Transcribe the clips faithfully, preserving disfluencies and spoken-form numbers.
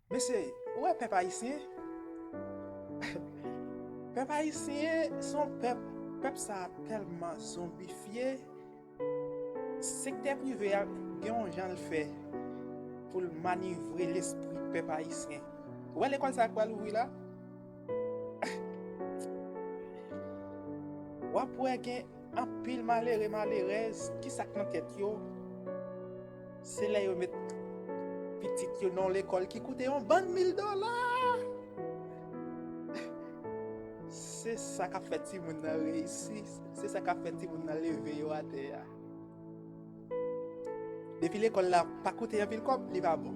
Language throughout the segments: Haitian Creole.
Mesye, ou wè pèp ayisyen? Pèp ayisyen se yon pèp, pèp sa a tèlman zonbifye. Sektè prive a gen yon jan l fè pou l manevre lespri pèp ayisyen. Ou wè lekòl sa a k pral ouvri la? W ap wè gen anpil malere, malerèz, ki sa k nan tèt yo? Se lè yo met pitit yo nan yon lekòl ki koute yon bann mil dola. Se sa k ap fè timoun nan reyisi, se sa k ap fè timoun nan leve yo atè a. Depi lekòl la pa koute anpil kòb, li pa bon.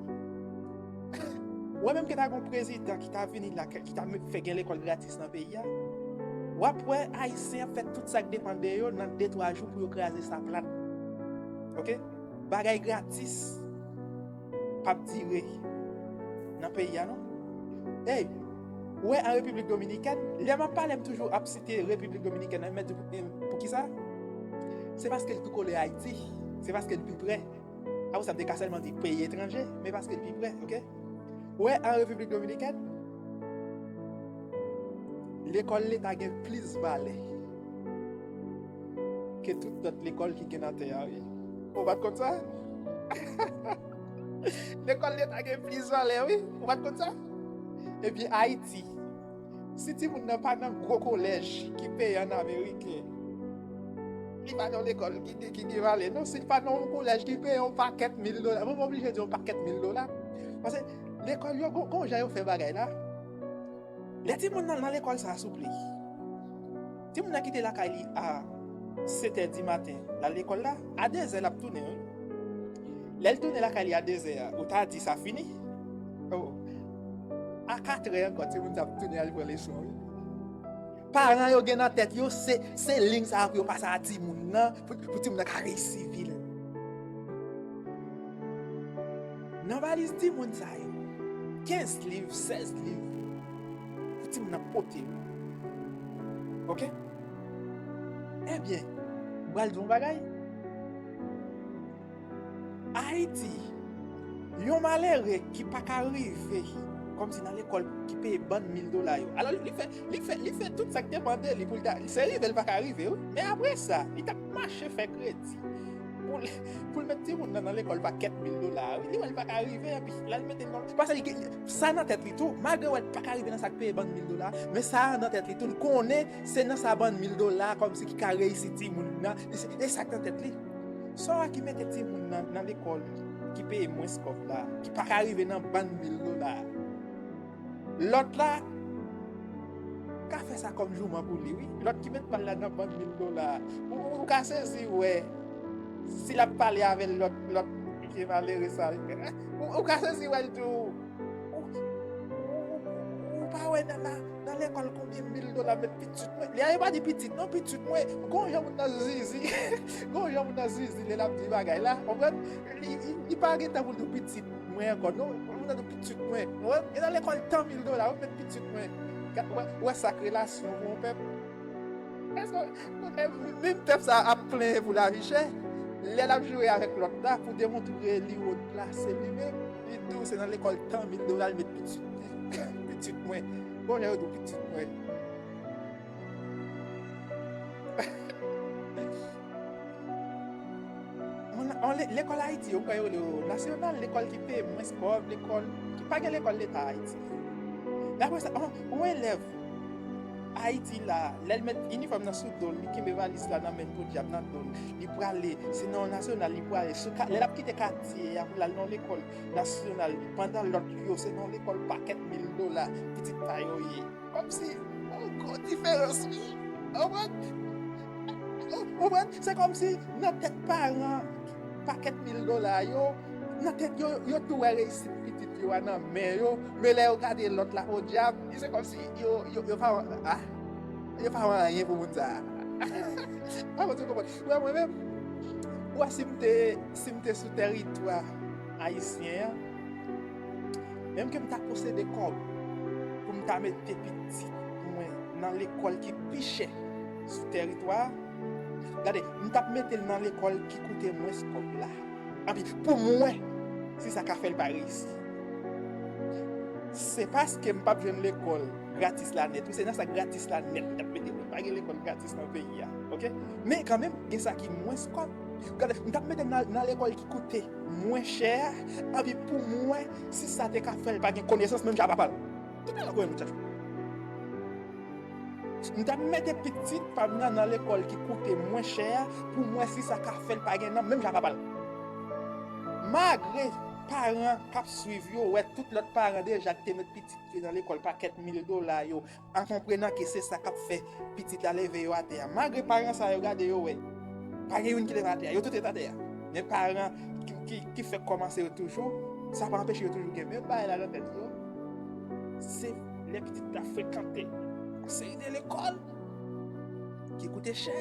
Ou wè menm ke ta gen yon prezidan ki ta vini la, ki ta fè gen lekòl gratis nan peyi a, w ap wè Ayisyen ap fè tout sa k depann de yo nan de twa jou pou yo kraze sa plat. Oke? Bagay gratis p ap dire nan peyi a, non. Ey, ou wè an Repiblik Dominikèn, lè m ap pale, m toujou ap site Repiblik Dominikèn, men di, eh, poukisa? Se paske l tou kole Ayiti. Se paske l pi pre. Apre sa, m te ka sèlman di peyi etranje, men paske l pi pre, oke? Ou wè, an Repiblik Dominikèn, lekòl leta gen plis valè ke tout lòt lekòl ki gen nan tè a, wi. Ou pa t konn sa? Lekòl leta gen plis valè, wi. Ou pa t konn sa? Epi Ayiti, si timoun nan pa nan gwo kolèj ki peye an ameriken, li pa nan lekòl ki, ki, ki gen valè, non. Si l pa nan yon kolèj ki peye yon pakèt mil dola, mwen, mwen oblije di yon pakèt mil dola. Paske lekòl yo, gon, gon jan yo fè bagay la. Lè timoun nan, nan lekòl sa a, souple. Timoun nan kite lakay li a sèt è di maten, l al lekòl la, a de zè l ap tounen, wi. Lè l tounen lakay li a de zè a, ou ta di sa fini? Oh. A kat è ankò, timoun sa ap tounen al pran leson, wi. Paran yo gen nan tèt yo, se, se liy sa a pou yo pase a timoun nan, pou, pou timoun nan ka reyisi vi l. Nan valiz timoun sa yo, kenz liv, sèz liv, pou timoun nan pote yo. Oke? Ebyen, m pral di w yon bagay. Ayiti, yon malere ki pa ka rive, kòmsi nan lekòl ki peye bann mil dola yo. Alò, li fè, li fè, li fè tout sa k depann de li pou l ta, se rive l pa ka rive, wi. Men apre sa, li t ap mache fè kredi. Pou l, pou l met timoun nan, nan lekòl pa kèt mil dola, wi. Li wè l pa ka rive, epi l al mete l nan, paske li gen, sa nan tèt li tou, malgre wè l pa ka rive nan sa k peye bann mil dola, men sa nan tèt li tou, l konnen se nan sa bann mil dola, kòmsi ki ka reyisi timoun nan, e se, e sa k nan tèt li. Sa w wè ki mete timoun nan, nan lekòl ki peye mwens kòb la, ki pa ka rive nan bann mil dola. Lòt la ka fè sa kòm jouman pou li, wi. Lòt ki met pa l la nan bann mil dola. Ou, ou, ou ka sezi wè si l ap pale avè lòt, lòt vye malere sa. Ou, ou ka sezi wè l di w, ou, ou, ou, ou pa wè nan, nan, nan lekòl konbyen mil dola met pitit mwen. Li a, yo pa di pitit, non, pitit mwen. Gon jan moun nan zizi. Gon jan moun nan zizi lè l ap di bagay la. Konprann? Li, li, li pa gen tan pou l di w pitit mwen ankò, non. Moun nan di w pitit mwen. Ou wè, e nan lekòl tan mil dola, ou met pitit mwen. Gad, ou wè, ou wè sa k relasyon pou yon pèp. Èske, menm pèp sa ap plenyen pou lavi chè, lè l ap joure avèk lòt la pou demontre li wo plase li menm, li di w se nan lekòl tan mil dola l met pitit li, pitit mwen. Bon, lè yo di w pitit mwen. An, an le-, lekòl Ayiti yo, kòman yo rele yo, nasyonal, lekòl ki peye mwens kòb, lekòl ki pa gen lekòl leta Ayiti. Daprè sa, an, yon elèv Ayiti la, lè l met inifòm nan sou do l, li kenbe valiz la nan men l, podyab nan do l, li prale, se nan yon nasyonal li prale, sou ka, lè l ap kite katye a pou l al nan yon lekòl nasyonal, pandan lòt yo, se nan yon lekòl pakèt mil dola, pitit pa yo ye. Kòmsi, yon gwo diferans, wi. Ou konprann? Ou konprann? Se kòmsi nan tèt paran pakèt mil dola yo, nan tèt yo, yo tou wè reyisit pitit yo a nan men yo, men lè yo gade lòt la, podyab, se kòmsi yo, yo, yo pa wè, ah, yo pa wè anyen pou moun sa a. Pa konn si w konprann. Ou wè, mwen menm, ou wè, si m te, si m te sou tèritwa ayisyen an, menm ke m ta posede kòb pou m ta mete pitit mwen nan lekòl ki pi chè sou tèritwa a, gade, m t ap mete l nan lekòl ki koute mwens kòb la. Anpi, pou mwen, si sa ka fè l pa reyisi. Se paske m p ap jwenn lekòl gratis la nèt. Wi, se nan sa gratis la nèt m t ap mete mwen. Pa gen lekòl gratis nan peyi a. Oke? Men kanmenm, gen sa ki mwens kòb. Gade, m t ap mete m nan, nan lekòl ki koute mwen chè a, anpi pou m wè si sa te ka fè l pa gen konesans menm jan papa l. Kite l konnen, muchacho. M t ap mete pitit pa m nan, nan lekòl ki koute mwen chè a pou m wè si sa ka fè l pa gen nanm menm jan papa l. Malgre paran k ap swiv yo wè tout lòt paran deja ki te met pitit yo nan lekòl pakèt mil dola yo, an konprenan ke se sa k ap fè pitit la leve yo atè a. Malgre paran sa yo gade yo wè, pa gen youn ki leve atè a, yo tout ret atè a. Men paran ki, ki, ki fèk kòmanse yo toujou, sa pa anpeche yo toujou gen menm bagay la nan tèt yo. Se lè pitit la frekante yon seri de lekòl ki koute chè,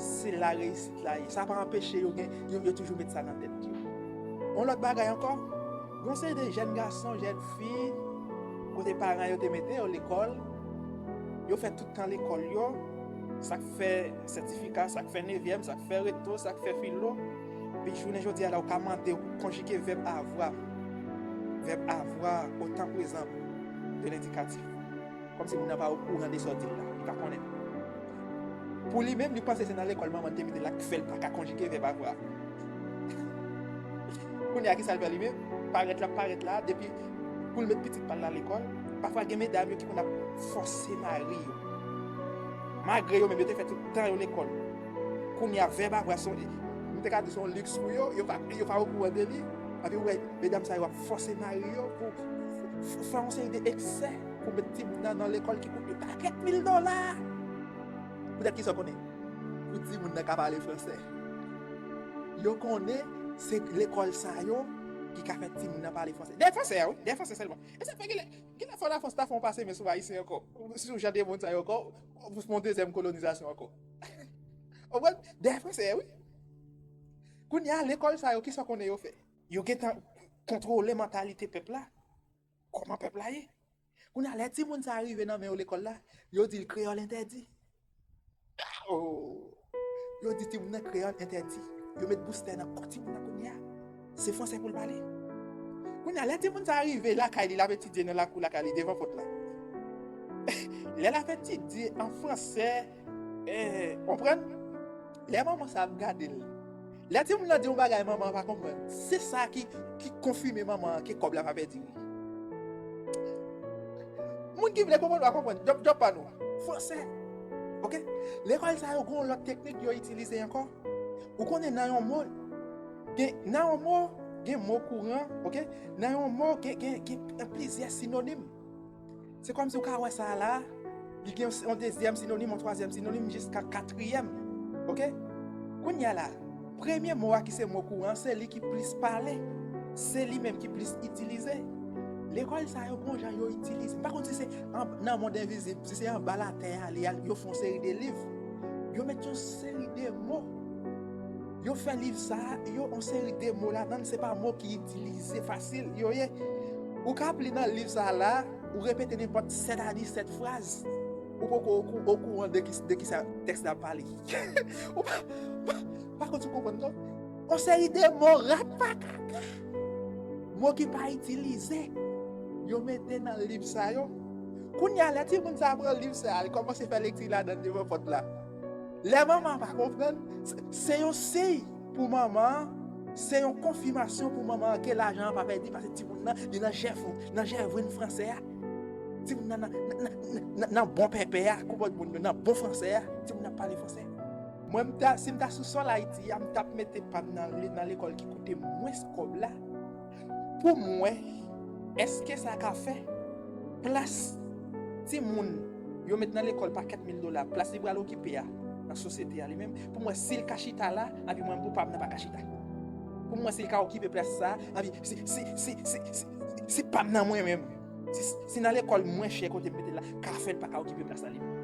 se la reyisit la ye. Sa pa anpeche yo gen, yo, yo toujou met sa nan tèt yo. Yon lòt bagay ankò, yon seri de jèn gason, jèn fi, kote paran yo te mete yo lekòl, yo fè tout tan lekòl yo, sa k fè sètifika, sa k fè nevyèm, sa k fè reto, sa k fè filo, pi jounen jodi a la, ou ka mande, ou konjige vèb avoir. Vèb avoir au temps présent de l'indicatif. Kòmsi moun nan pa okouran de sa w di l la, li pa konnen. Pou li menm, li panse se nan lekòl manman l te mete l la k fè l pa ka konjige vèb avoir. Kounye a, ki sa l fè li menm? Parèt l ap parèt la, depi pou l met pitit pa l la lekòl. Pafwa, gen medam yo ki konn ap fòse mari yo. Malgre yo menm, yo te fè tout tan yo lekòl. Kounye a, vèb avoir se yon, nou te ka di se yon liks pou yo, yo pa, yo pa okouran de li. Anpi ou wè, medam sa yo ap fòse mari yo pou f-, f-, fè yon seri de eksè pou met timoun nan, nan lekòl ki koute pakèt mil dola. Poutèt ki sa w konnen? Pou timoun nan ka pale fransè. Yo konnen se lekòl sa yo ki ka fè timoun nan pale fransè. Dèyè fransè a, wi, dèyè fransè sèlman. E sa fè genlè, genlè fò Lafrans ta fè yon pase men sou Ayisyen ankò. Sou jan de moun sa yo ankò, pou yon dezyèm kolonizasyon ankò. Ou konprann? Dèyè fransè, wi. Kounye a, lekòl sa yo, kisa w konnen yo fè? Yo gentan kontwole mantalite pèp la. Kòman pèp la ye? Kounye a, lè timoun sa a rive nan men yo lekòl la, yo di l kreyòl entèdi. Oh! Yo di timoun nan kreyòl entèdi. Yo met boustè nan kò timoun nan kounye a. Se fransè pou l pale. Kounye a, lè timoun sa a rive lakay li, l ap etidye nan lakou lakay li, devan pòt la. Lè l ap etidye an fransè, eh, konprann? Lè manman sa ap gade l, lè timoun nan di yon bagay manman an pa konprann, se sa ki, ki konfime manman an ke kòb la pa pèdi wi. Moun ki vle konprann, va konprann. Djòb, djòb pa nou. Fransè. Oke? Lekòl sa yo gen yon lòt teknik yo itilize ankò. Ou konnen nan yon mo, gen, nan yon mo, gen mo kouran, oke? Nan yon mo, gen, gen, gen plizyè sinonim. Se kòmsi w ka wè sa la, li gen yon dezyèm sinonim, yon twazyèm sinonim, jiska katriyèm. Oke? Kounye a la, premye mo a ki se mo kouran, se li ki plis pale. Se li menm ki plis itilize. Lekòl sa yo, bon jan yo itilize. M pa konn si se an, nan mond envizib, si se anba latè a, li al, yo fè yon seri de liv. Yo met yon seri de mo. Yo fè liv sa a, yo yon seri de mo ladan l, se pa mo ki itilize fasil yo ye. Ou ka ap li nan liv sa a la, ou repete nenpòt sèt a disèt fraz. Ou poko okouran de ki, de ki sa tèks la ap pale. Ou pa, pa, pa konn si w konprann non. Yon seri de mo rat pa kaka. Mo ki pa itilize. Yo mete nan liv sa yo. Kounye a, lè timoun sa a pran liv sa a, li kòmanse fè lekti ladan l devan pòt la. Lè manman an pa konprann, se, se yon siy pou manman an, se yon konfimasyon pou manman an ke lajan an pa pèdi, paske timoun nan, li nan jèv, nan jèvrin fransè a. Timoun nan, nan, nan, nan, nan, nan bon pèpè a, konprann moun yo, nan bon fransè a, timoun nan pale fransè. Mwen, m ta, si m ta sou sòl Ayiti a, m t ap mete pa m nan, nan lekòl ki koute mwens kòb la, pou m wè, èske sa ka fè plas timoun yo met nan lekòl pakèt mil dola, plas li pral okipe a nan sosyete a li menm, pou m wè si l ka chita la, anpi mwen, pou pa m nan pa ka chita. Pou m wè si l ka okipe plas sa, anpi si, si, si, si, si, si pa m nan mwen menm, si, si nan lekòl mwen chè kote m mete l la, ka fè l pa ka okipe plas la li menm.